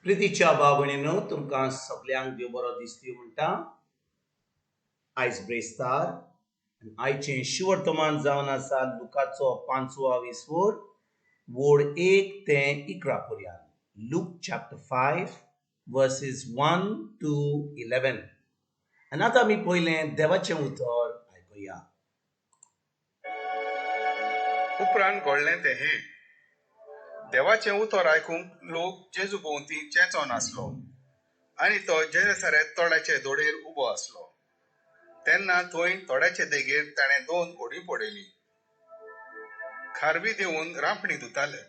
प्रितीच्या भाव भयणीनो, तुमकां सगल्यांक देव बरो दिसती म्हणटा. आयज ब्रेस्तार आनी आयचें शिवर्तमान जावन आसा लुकाचो पांचवो विस्वोर वोड 1 ते 11 पर्यंत. Luke chapter 5 verses 1 to 11. आनी आतां आमी पयलें देवाचें उतर आयकुया. उपरांत घडलें तें हें, देवाचें उतर आयकूंक लोक जेजू भोंवती चेंचोन आसलो आनी तो जेनेसारेत तोड्याचे दोडेर उबो आसलो. तेन्ना थंय तोड्याचे देगेर ताणें 2 होडी पडयली. खारवी देवून रांपणी धुताले.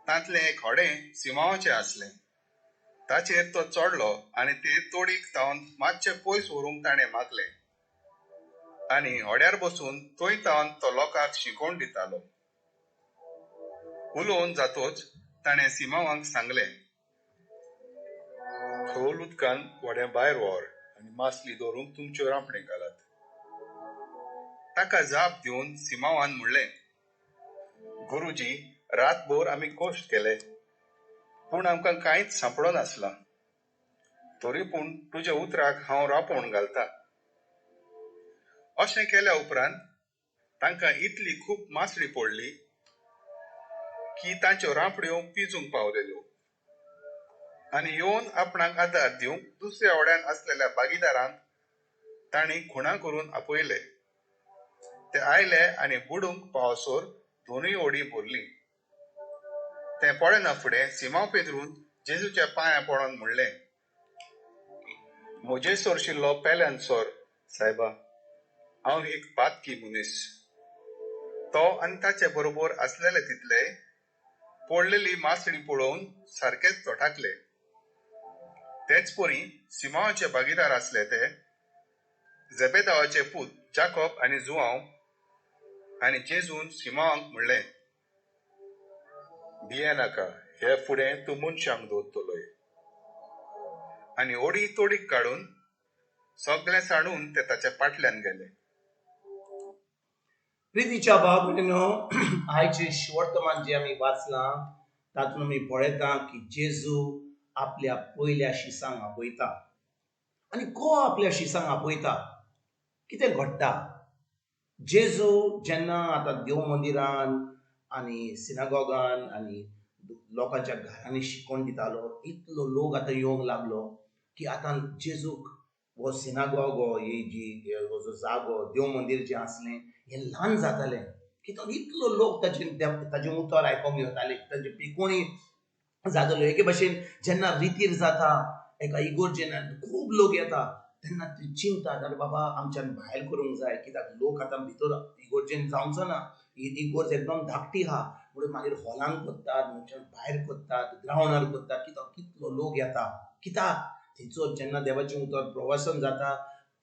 तांतलें एक होडें सिमांवाचें आसलें. ताचेर तो चडलो आनी ते तोडीक तावन मातशें पयस व्हरूंक ताणें मागलें आनी होड्यार बसून थंय तावन तो लोकांक शिकोवन दितालो. उलोवन जातोच ताणें सिमांवाक सांगलें, खोल उदकान व्हडें भायर व्हर आनी मासली दवरूंक तुमच्यो रांपणी घालात. ताका जाप दिवन सिमांवान म्हणलें, गुरुजी, रातभर आमी कश्ट केले पूण आमकां कांयच सांपडो नासलां, तरी पूण तुज्या उतराक हांव रांपोण घालता. अशें केल्या उपरांत तांकां इतली खूब मासळी पडली की तांच्यो रांपड्यो पिजूंक पावलेल्यो. आनी येवन आपणाक आदार दिवंक दुसऱ्या व्हड्यान आसलेल्या भागीदारांक तांणी खुणा करून आपयले. ते आयले आनी बुडूंक पावसर दोनूय होडी भरली. तें पळयना फुडें सिमांव पेद्रून जेजूच्या पांयां पडोन म्हणलें, म्हजे सरशिल्लो पेल्यान सर सायबा, हांव एक पातकी मनीस. तो आनी ताचे बरोबर आसलेले तितले पडलेली मासळी पळोवन सारकेच तोटाकले. तेच परी सिमांवाचे भागीदार आसले ते जेबेदावाचे पूत जाकोब आनी जुआंव. आनी जेजून सिमांवाक म्हणलें, भिये नाका, हे फुडें तूं मनशांक दवरतलोय. आनी ओडी तोडीक काडून सगळें सांडून ते ताच्या पाटल्यान गेले. प्रितीच्या भाव भयणीनो, आयचें शिवर्तमान जें आमी वाचलां तातूंत आमी पळयता की जेजू आपल्या पयल्या शिसांक आपयता. आनी को आपल्या शिसांक आपयता, कितें घडटा? जेजू जेन्ना आतां देव मंदिरान आनी सिनागोगान आनी लोकांच्या घरांनी शिकोवन दितालो, इतलो लोक आतां येवंक लागलो की आतां जेजूक हो सिनागोग, हो ही जी हो जो जागो देव मंदीर जें आसलें हें ल्हान जातालें. कित्याक इतलो लोक ताचें उतर आयकोंक येताले, तांचे पिकोणी जाताल्यो. एके भाशेन जेन्ना रितीर जाता एका इगोर्जेन खूब लोक येता तेन्ना ती चिंतात, अरे बाबा आमच्यान भायर करूंक जाय, कित्याक लोक आतां भितर इगोर्जेन जावचो ना, ही इगोर्ज एकदम धाकटी आहा म्हणून मागीर हॉलान करतात, मनशान भायर करतात, ग्रावंडार करतात, कित्याक कितलो लोक येता. कित्याक थंयसर जेन्ना देवाचें उतर प्रवासन जाता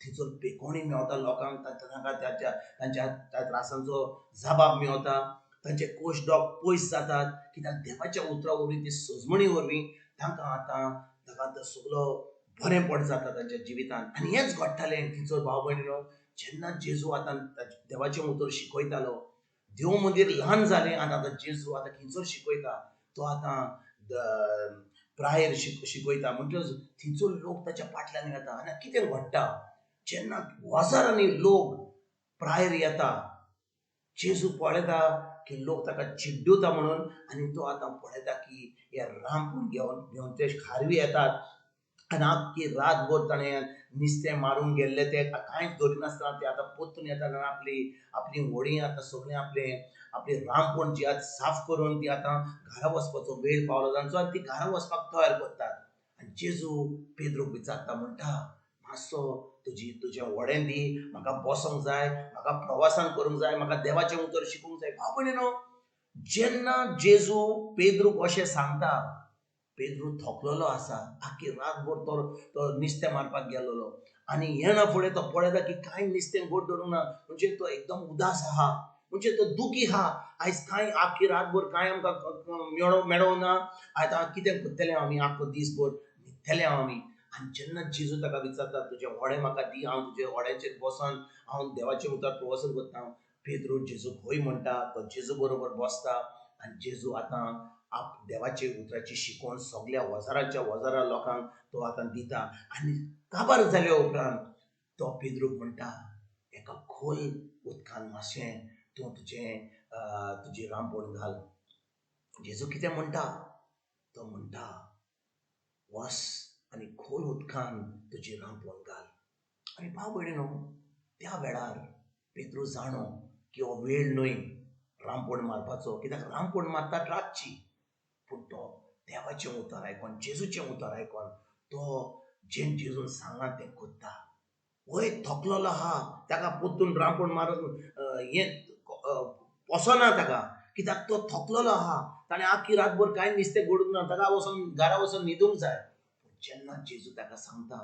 थंयसर पेकोणी मेवता लोकांक, तांकां तांच्या त्या त्रासांचो जबाब मेवता, तांचे कोश डोक पयस जातात. कित्याक देवाच्या उतरा वरवीं, ती सजमणी वरवीं तांकां आतां तांकां सगलो बरें पड जाता तांच्या जिवितांत. आनी हेंच घडटालें थंयसर भाव भयणीनो, जेन्ना जेजू आतां देवाचें उतर शिकयतालो, देव मंदीर ल्हान जालें आनी आतां जेजू आतां खंयसर शिकयता, तो आतां प्रायर शिकयता. म्हणटकच थंयसर लोक ताच्या फाटल्यान येता. आनी कितें घडटा, जेन्ना हजारांनी लोक प्रायर येता, जेजू पळयता की लोक ताका चिड्डुता म्हणून, आनी तो आतां पळयता की हे रांपून घेवन ते खारवी येतात आनी आख्खी रातभर ताणें नुस्तें मारूंक गेल्ले ते कांयच दवरिनासतना ते आतां परतून येतात आनी आपली आपली व्हडीं आतां सगळें आपलें आपली रांपण जी आतां साफ करून ती आतां घरा वचपाचो वेळ पावलो तांचो, आनी ती घरा वचपाक तयार करतात. आनी जेजू पेद्रूक विचारता, म्हणटा, मातसो तुजें व्हडें दी, म्हाका बसोंक जाय, म्हाका प्रवासान करूंक जाय, म्हाका देवाचें उतर शिकूंक जाय. भाव भयणीनो, जेन्ना जेजू पेद्रूक अशें सांगता, पेद्रू थकलेलो आसा, आख्खी रातभर तो नुस्तें मारपाक गेल्लो आनी येना फुडें तो पळयता की कांय नुस्तें गोड धरूंक ना, म्हणजे तो एकदम उदास आहा, म्हणजे तो दुखी आहा. आयज कांय आख्खी रातभर कांय आमकां मेळोंक ना, आतां कितें करतले आमी, आख्खो दीसभर न्हिदतले आमी. आनी जेन्ना जेजू ताका विचारता, तुजें व्हडें म्हाका दी, हांव तुजे व्हड्याचेर बसोन हांव देवाचें उतर प्रवासन करता, पेद्रू जेजूक हय म्हणटा, तो जेजू बरोबर बसता आनी जेजू आतां आप देवाचे उतराची शिकवण सगल्या हजाराच्या हजारा लोकांक तो आतां दिता. आनी काबार जाल्या उपरांत तो पेद्रूक म्हणटा, एका खोल उदकान मातशें तूं तुजें तुजी रांपोण घाल. जेजू कितें म्हणटा? तो म्हणटा, वस आनी खोल उदकान तुजी रांपोण घाल. आनी भाव भयणीनो, त्या वेळार पेद्रू जाणो की हो वेळ न्हय रांपोण मारपाचो, कित्याक रांपोण मारतात रातची. पूण तो देवाचें उतर आयकोन, जेजूचें उतर आयकोन तो जें जेजून सांगलां तें करता. वय थकलोलो आहा, ताका परतून रांपोण मारून हें पोसना ताका, कित्याक तो थकलोलो आहा. ताणें आख्खी रातभर कांय नुस्तें घडूंक ना, ताका वचोन घरा वचोन न्हिदूंक जाय. पूण जेन्ना जेजू ताका सांगता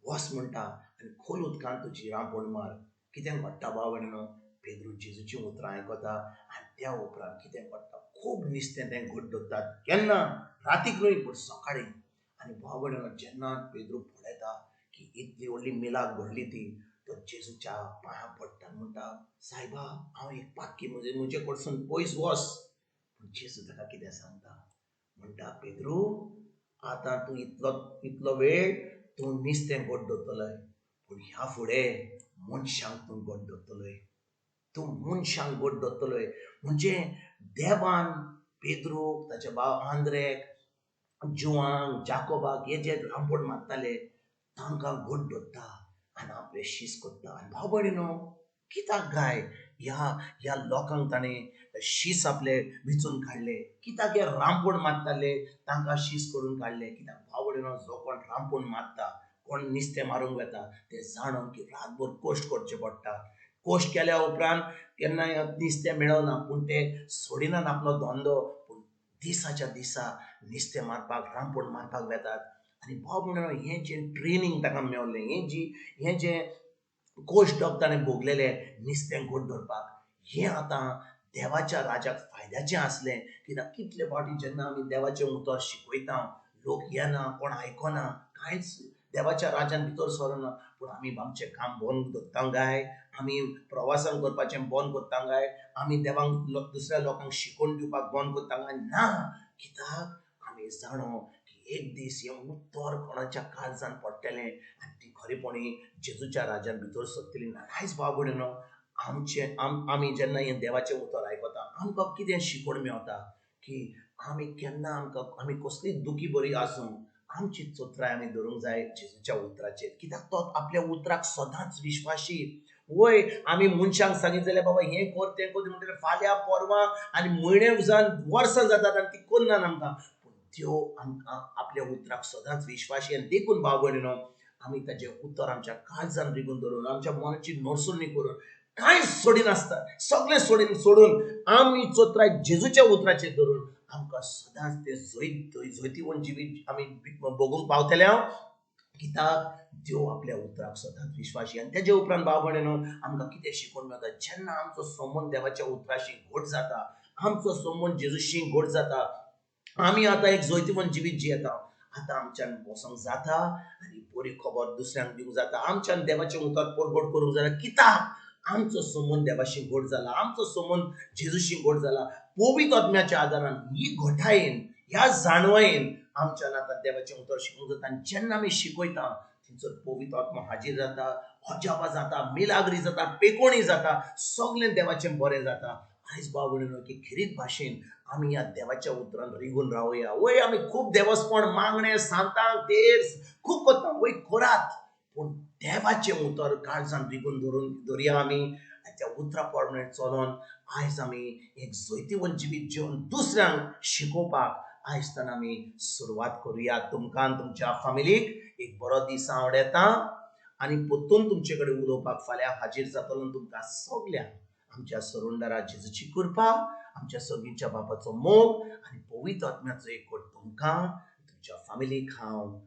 वस म्हणटा आनी खोल उदकान तुजी रांपोण मार, कितें घडटा भाव भयणीनो? पेद्रू जेजूचीं उतरां आयकता आनी त्या उपरांत कितें घडटा? खूब नुस्तें तें घट धरतात. केन्ना? रातीक न्हय, पूण सकाळीं. आनी भाव भयणीनो, जेन्ना पेद्रू पळयता की इतली व्हडली मिलाक घडली ती, तो जेजूच्या पांयां पडटा, म्हणटा, सायबा हांव एक पातकी, म्हजे कडसून पयस वस. पूण जेजू ताका कितें सांगता? म्हणटा, पेद्रू आतां तूं इतलो इतलो वेळ तूं नुस्तें घट धरतलोय, पूण ह्या फुडें मनशांक तूं घट धरतलोय, तूं मनशांक घट धरतलोय. म्हणजे देवान पेद्रूक, ताच्या भाव आंद्रेक, जुवांक, जाकोबाक, हे जे रांपोण मारताले तांकां घट धरता आनी आपले शीस करता. आनी भाव भयणीनो, कित्याक गाय ह्या ह्या लोकांक ताणें शीस आपले विचून काडले? कित्याक हे रांपोण मारताले तांकां शीस करून काडले? कित्याक भाव भयणीनो, जो कोण रांपोण मारता, कोण नुस्तें मारूंक वता, ते जाणून की रातभर कश्ट करचे पडटा. कश्ट केल्या उपरांत केन्नाय नुस्तें मेळना, पूण ते सोडिनात आपलो धंदो, पूण दिसाच्या दिसा नुस्तें मारपाक, रांपोण मारपाक वेतात. आनी भाव भयणीनो, हें जें ट्रेनींग ताका मेवलें, हें जें कश्ट ताणें भोगलेलें नुस्तें घट धरपाक, हें आतां देवाच्या राजाक फायद्याचें आसलें. कित्याक कितले फावटी जेन्ना आमी देवाचें उतर शिकयता, लोक येना, कोण आयकना, कांयच देवाच्या राजान भितर सरना, पूण आमी आमचें काम बंद दवरता काय? आमी प्रवासान करपाचें बंद करता काय? आमी देवांक दुसऱ्या लोकांक शिकोवन दिवपाक बंद करता काय? ना. कित्याक आमी जाणो की एक दीस हें उतर कोणाच्या काळजान पडटलें आनी ती खरेपणी जेजूच्या राजान भितर सरतली. ना आयज भाव भयणीनो, आमचें आमी जेन्ना हें देवाचें उतर आयकता, आमकां कितें शिकवण मेवता की आमी केन्ना आमकां आमी कसलीच दुखी बरी आसूं, आमची चतुराय आमी धरूंक जाय जेजूच्या उतराचेर. कित्याक तो आपल्या उतराक सदांच विश्वाशी. वय आमी मनशांक सांगीत जाल्यार बाबा हें कर तें कर म्हणटकीर फाल्यां परवां आनी म्हयने जावन वर्सां जातात आनी ती करनात आमकां. पूण त्यो आमकां आपल्या उतराक सदांच विश्वाशी. आनी देखून भाव भयणीनो, आमी ताजें उतर आमच्या काळजान रिगून धरून, आमच्या मनाची नरसुणी करून, कांय सोडिनासता, सगळें सोडून आमी चतुराय जेजूच्या उतराचेर धरून आमकां सदांच तें जैतिवंत जिवीत आमी भोगूंक पावतले. हांव कित्याक देव आपल्या उतराक सदांच विश्वाशी. आनी तेजे उपरांत भाव भयणीनो, आमकां कितें शिकवण मेळटा? जेन्ना आमचो संबंद देवाच्या उतराशी घट जाता, आमचो संबंद जेजूशी घट जाता, आमी आतां एक जैतिवंत जिवीत जियेता. आतां आमच्यान बसोंक जाता आनी बरी खबर दुसऱ्यांक दिवंक जाता, आमच्यान देवाचें उतर परगट करूंक जाता. कित्याक आमचो संबंद देवाशी घट जाला, आमचो संबंद जेजूशी घट जाला. पवित्र आत्म्याच्या आदारान, ही घटायेन, ह्या जाणवायेन आमच्यान आतां देवाचें उतर शिकूंक जाता. आनी जेन्ना आमी शिकयता थंयसर पवित्र आत्मा हाजीर जाता, अजापां जाता, मिलाग्री जाता, पेकोणी जाता, सगळें देवाचें बरें जाता. आयज भाव भयणीनो, की खेरीत भाशेन आमी ह्या देवाच्या उतरान रिगून रावया. वय आमी खूब देवस्पण, मागणें, सांतांक, तेर्स खूब करता, वय करात, पूण देवाचें उतर काळजान रिगून धरया आमी. आनी त्या उतरा प्रमाणे चलोन आयज आमी एक जैतिवंत जिवीत जिवन दुसऱ्यांक शिकोवपाक आयज तान आमी सुरवात करुया. तुमकां तुमच्या फामिलीक एक बरो दीस आवडटा आनी परतून तुमचे कडेन उलोवपाक फाल्यां हाजीर जातलो. तुमकां सगल्यांक आमच्या सरुंडरा जेजूची कृपा, आमच्या सगळींच्या बापाचो मोग आनी पवित्र आत्म्याचो एकवट तुमकां तुमच्या फामिलीक हांव